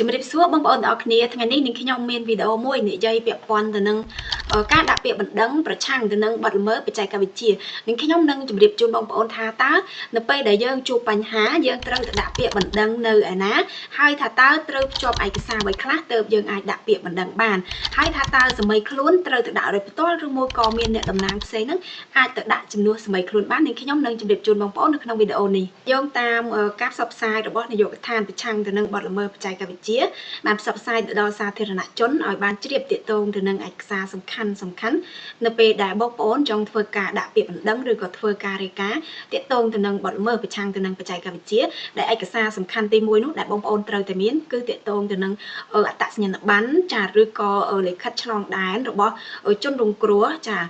ជំរាបសួរបងប្អូនទាំងអស់គ្នាថ្ងៃនេះនឹងខ្ញុំមានវីដេអូមួយនិយាយពាក់ព័ន្ធទៅនឹងការដាក់ពាក្យបណ្ដឹងប្រឆាំងទៅនឹងបទល្មើសបច្ចេកវិទ្យានឹងខ្ញុំនឹងជម្រាបជូនបងប្អូនថាតើនៅពេលដែលយើងជួបបញ្ហាយើងត្រូវទៅដាក់ពាក្យបណ្ដឹងនៅឯណាហើយថាតើត្រូវភ្ជាប់ឯកសារអ្វីខ្លះទើបយើងអាចដាក់ពាក្យបណ្ដឹងបានហើយថាតើសាមីខ្លួនត្រូវទៅដាក់ដោយផ្ទាល់ឬមួយក៏មានអ្នកតំណាងផ្សេងនឹងអាចទៅដាក់ជំនួសសាមីខ្លួនបាននឹងខ្ញុំនឹងជម្រាបជូនបងប្អូននៅក្នុងវីដេអូនេះយោងតាមការផ្សព្វផ្សាយរបស់នាយកដ្ឋានប្រឆាំងទៅនឹងបទល្មើសបច្ចេកវិទ្យាបានផ្សព្វផ្សាយទៅដល់សាធារណជនឲ្យបានជ្រាបទាក់ទងទៅនឹងឯកសារសំខាន់សំខាន់នៅពេលដែលបងប្អូនចង់ធ្វើការដាក់ពាក្យបណ្ដឹងឬក៏ធ្វើការរាយការណ៍ទាក់ទងទៅនឹងបទល្មើសប្រឆាំងទៅនឹងបច្ចេកវិទ្យាដែលឯកសារសំខាន់ទី1នោះដែលបងប្អូនត្រូវតែមានគឺទាក់ទងទៅនឹងអត្តសញ្ញាណប័ណ្ណចាឬក៏លិខិតឆ្លងដែនរបស់ជនរងគ្រោះចា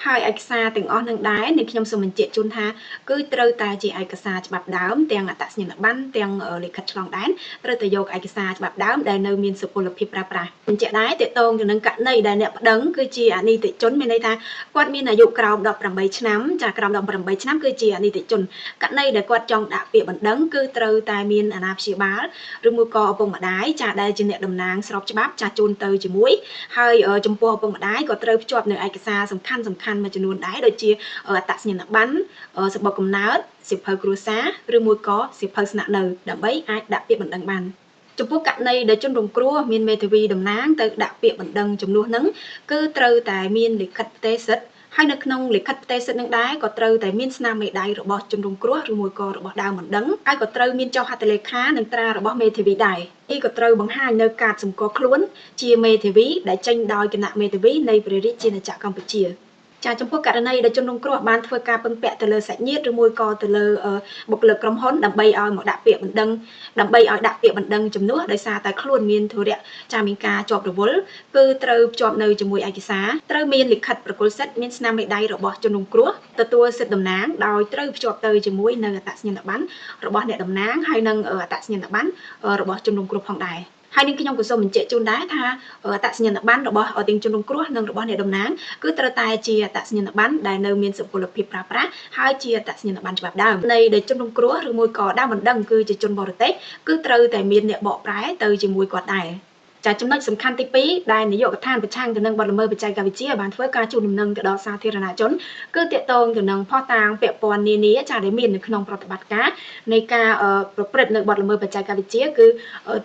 ហើយឯកសារទាំងអស់នឹងដែរនេះខ្ញុំសូមបញ្ជាក់ជូនថាគឺត្រូវតែជាឯកសារច្បាប់ដើមទាំងអត្តសញ្ញាណប័ណ្ណទាំងលិខិតឆ្លងដែនត្រូវតែយកឯកសារច្បាប់ដើមដែលនៅមានសុពលភាពប្រើប្រាស់បញ្ជាក់ដែរទាក់ទងទៅនឹងករណីដែលអ្នកប្តឹងគឺជាអនីតិជនមានន័យថាគាត់មានអាយុក្រោម18ឆ្នាំចាក្រោម18ឆ្នាំគឺជាអនីតិជនករណីដែលគាត់ចង់ដាក់ពាក្យបណ្ដឹងគឺត្រូវតែមានអាណាព្យាបាលឬមួយក៏ឪពុកម្ដាយចាដែលជាអ្នកតំណាងស្របច្បាប់ចាជូនទៅជាមួយហើយចំពោះឪពុកម្ដាយក៏ត្រូវភ្ជាប់នៅឯកសារសំខាន់សំខាន់មួយចំនួនដែរដូចជាអត្តសញ្ញាណប័ណ្ណសម្បុកកំណើតសៀវភៅគ្រួសារឬមួយក៏សៀវភៅស្នាក់នៅដើម្បីអាចដាក់ពាក្យបណ្ដឹងបានចំពោះករណីដែលជនរងគ្រោះមានមេធាវីតំណាងទៅដាក់ពាក្យបណ្ដឹងជំនួសនឹងគឺត្រូវតែមានលិខិតផ្ទេរសិទ្ធិហើយនៅក្នុងលិខិតផ្ទេរសិទ្ធិនឹងដែរក៏ត្រូវតែមានស្នាមមេដៃរបស់ជនរងគ្រោះឬមួយក៏របស់ដើមបណ្ដឹងហើយក៏ត្រូវមានចុះហត្ថលេខានិងត្រារបស់មេធាវីដែរនេះក៏ត្រូវបង្ហាញនៅកាតសម្គាល់ខ្លួនជាមេធាវីដែលចេញដោយគណៈមេធាវីនៃព្រះរាជាណាចក្រកម្ពុជាចាចំពោះករណីដែលជនរងគ្រោះបានធ្វើការពឹងពាក់ទៅលើសាច់ញាតិឬមួយក៏ទៅលើបុគ្គលិកក្រុមហ៊ុនដើម្បីឲ្យមកដាក់ពាក្យបណ្ដឹងដើម្បីឲ្យដាក់ពាក្យបណ្ដឹងជំនួសដោយសារតែខ្លួនមានធុរៈចាមានការជាប់រវល់គឺត្រូវភ្ជាប់នៅជាមួយឯកសារត្រូវមានលិខិតប្រគល់សិទ្ធិមានស្នាមមេដៃរបស់ជនរងគ្រោះទទួលសិទ្ធិតំណាងដោយត្រូវភ្ជាប់ទៅជាមួយនៅអត្តសញ្ញាណប័ណ្ណរបស់អ្នកតំណាងហើយនិងអត្តសញ្ញាណប័ណ្ណរបស់ជនរងគ្រោះផងដែរហើយនឹងខ្ញុំក៏សូមបញ្ជាក់ជូនដែរថាអត្តសញ្ញាណប័ណ្ណរបស់ទាំងជនរងគ្រោះនិងរបស់អ្នកតំណាងគឺត្រូវតែជាអត្តសញ្ញាណប័ណ្ណដែលនៅមានសុពលភាពប្រើប្រាស់ហើយជាអត្តសញ្ញាណប័ណ្ណច្បាប់ដើមនៃដែលជនរងគ្រោះឬមួយក៏ដើមបណ្ដឹងគឺជាជនបរទេសគឺត្រូវតែមានអ្នកបកប្រែទៅជាមួយគាត់ដែរចាចំណុចសំខាន់ទី2ដែលនាយកដ្ឋានប្រឆាំងទៅនឹងបទល្មើសបច្ចេកវិទ្យាបានធ្វើការជូនដំណឹងទៅដល់សាធារណជនគឺទាក់ទងទៅនឹងភស្តុតាងពាក់ព័ន្ធនានាចាដែលមាននៅក្នុងប្រតិបត្តិការនៃការប្រព្រឹត្តនៅបទល្មើសបច្ចេកវិទ្យាគឺ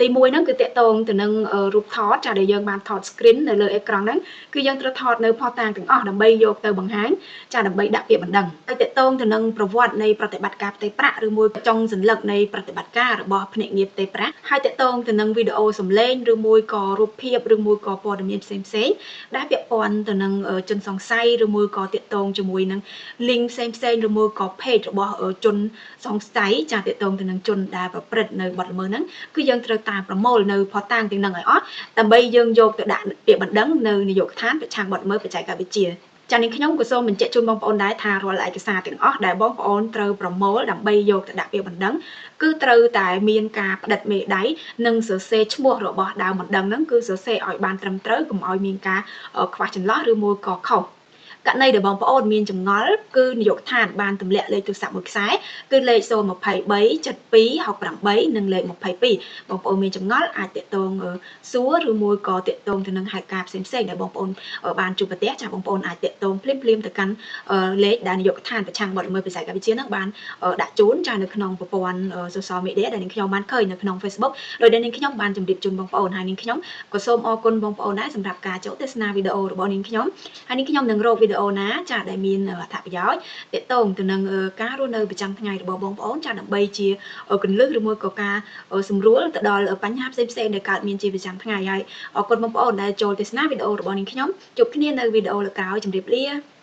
ទី1ហ្នឹងគឺទាក់ទងទៅនឹងរូបថតចាដែលយើងបានថត screen នៅលើអេក្រង់ហ្នឹងគឺយើងត្រូវថតនៅភស្តុតាងទាំងអស់ដើម្បីយកទៅបង្ហាញចាដើម្បីដាក់ពាក្យបណ្ដឹងហើយទាក់ទងទៅនឹងប្រវត្តិនៃប្រតិបត្តិការផ្ទេរប្រាក់ឬមួយចុងសន្លឹកនៃប្រតិបត្តិការរបស់ភ្នាក់ងារផ្ទេរប្រាក់ហើយទាក់ទងទៅនឹងវីដេអូសំឡេងឬមួយក៏រូបភាពឬមួយក៏ព័ត៌មានផ្សេងផ្សេងដែលពាក់ព័ន្ធទៅនឹងជនសង្ស័យឬមួយក៏ទាក់ទងជាមួយនឹង link ផ្សេងផ្សេងឬមួយក៏ page របស់ជនសង្ស័យចាទាក់ទងទៅនឹងជនដែលប្រព្រឹត្តនៅបទល្មើសហ្នឹងគឺយើងត្រូវតាមប្រមូលនៅភស្តុតាងទាំងហ្នឹងឲ្យអស់ដើម្បីយើងយកទៅដាក់ពាក្យបណ្ដឹងនៅនាយកដ្ឋានប្រឆាំងបទល្មើសបច្ចេកវិទ្យាចានេះខ្ញុំក៏សូមបញ្ជាក់ជូនបងប្អូនដែរថារាល់ឯកសារទាំងអស់ដែលបងប្អូនត្រូវប្រមូលដើម្បីយកទៅដាក់ពាក្យបណ្ដឹងគឺត្រូវតែមានការផ្តិតមេដៃនិងសរសេរឈ្មោះរបស់ដើមបណ្ដឹងហ្នឹងគឺសរសេរឲ្យបានត្រឹមត្រូវកុំឲ្យមានការខ្វះចន្លោះឬមួយក៏ខុសករណីដែលបងប្អូនមានចម្ងល់គឺនាយកដ្ឋានបានទម្លាក់លេខទូរស័ព្ទមួយខ្សែគឺលេខ023 72 68និងលេខ22បងប្អូនមានចម្ងល់អាចទាក់ទងសួរឬមួយក៏ទាក់ទងទៅនឹងហេតុការណ៍ផ្សេងៗដែលបងប្អូនបានជួបប្រទះចាបងប្អូនអាចទាក់ទងភ្លាមៗទៅកាន់លេខដែលនាយកដ្ឋានប្រឆាំងបទល្មើសបច្ចេកវិទ្យានឹងបានដាក់ជូនចានៅក្នុងប្រព័ន្ធ social media ដែលនាងខ្ញុំបានឃើញនៅក្នុង Facebook ដោយដែលនាងខ្ញុំបានជម្រាបជូនបងប្អូនហើយនាងខ្ញុំក៏សូមអរគុណបងប្អូនដែរសម្រាប់ការចូលទស្សនាវីដេអូរបស់នាងខ្ញុំហើយនាងខ្ញុំនឹងរកវីដេអូណាចាដែលមានអត្ថប្រយោជន៍ទាក់ទងទៅនឹងការរស់នៅប្រចាំថ្ងៃរបស់បងប្អូនចាដើម្បីជាគន្លឹះឬមួយក៏ការសម្រួលទៅដល់បញ្ហាផ្សេងៗដែលកើតមានជាប្រចាំថ្ងៃហើយអរគុណបងប្អូនដែលចូលទស្សនាវីដេអូរបស់នាងខ្ញុំជួបគ្នានៅវីដេអូលើក្រោយជម្រាបលា។